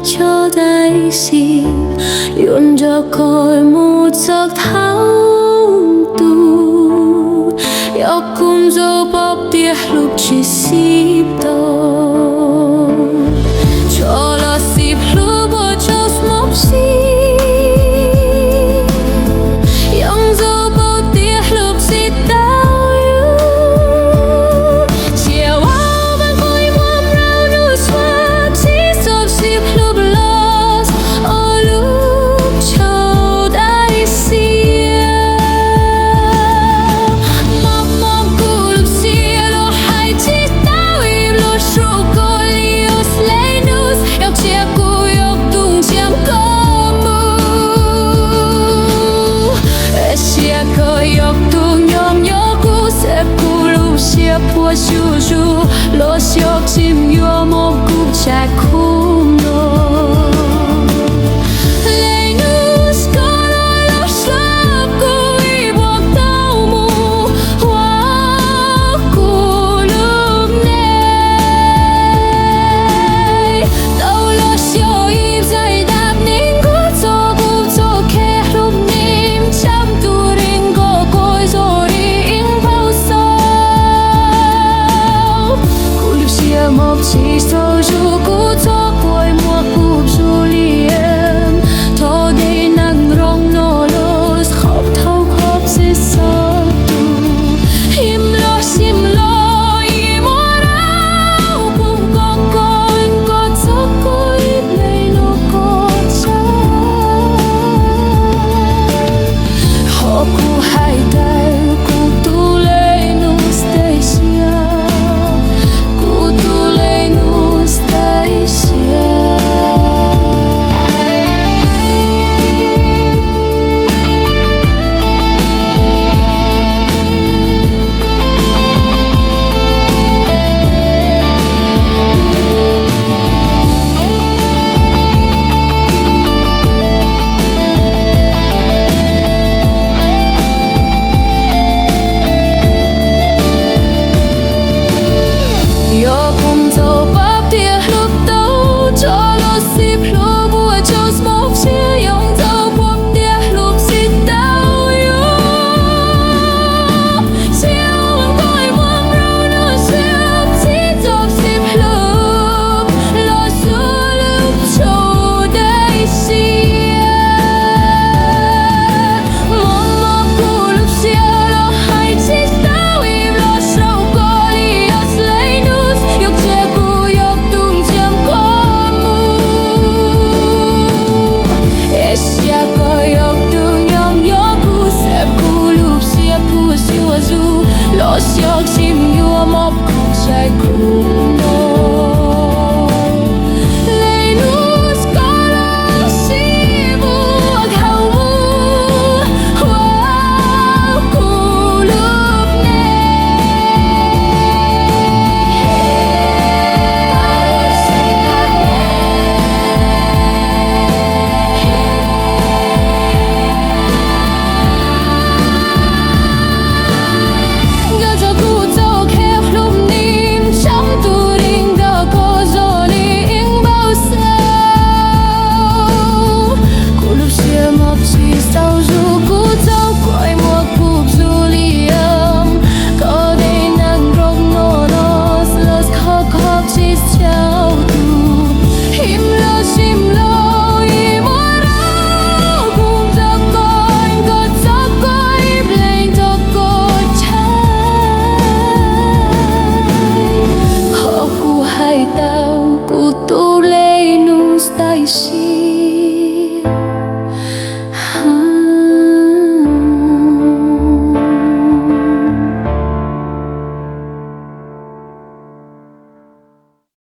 Tso dais xim, yuav nrog koj mus txog thaum tus, yog kuv ntxuav pob tias hlub tsis xis tau, tso los xim hlub puas tsaus mob xim, yog ntxuav pob tias hlub xis tau yus, cia ua vaj nqaij muab nrau nus suav tsis txhob xim hlub los ua lub tshauv dais xia. Mob mob kuv lub siab los hais tsis tau ib los sub koj li os le nus, yog cia kuv yuav tus ntsiab koj mus, es cia koj yuav tus nyob nyob kuv, xav kuv lub siab puas zuj zus los xyov tsis yuav mob kuv tshaj khub no. Le nus koj los los sab kuv ib puas tau mus ua kuv lub neej, tau los xyov ib zais dab neeg kuv txoj kuv txoj khe hlub neeg tsam tus rees koj koj zoj ri ib npau xaus, kuv lub siab mob tsis txaus zuj kuv txoj kuv muab kuv tsuj li thov dej nag nroo no los qhov thauj qhov txhia xav tus, ib los xim los ib muab rau kuv koj koj koj txoj kuv ib ple no koj tsa, ho kuv hais tias kuv tus le nus dais xia, kuv tus le nus dais xia. Yog kuv ntxuav pob tias hlub tau, tso los xim hlub puas tsaus mob siab, yog ntxuav pob tias hlub xis tau yus, cia ua nqaij muab nrau nus siab tsis txhob xim hlub los ua lub tshauv dais xia. Mob mob kuv lub siab los hais tsis tau ib los sab koj li os le nus, yog cia kuv yuav tus ntsiab koj mus, es cia koj yuav tus nyob nyob kuv, xav kuv lub siab puas zuj zus los xyov tsis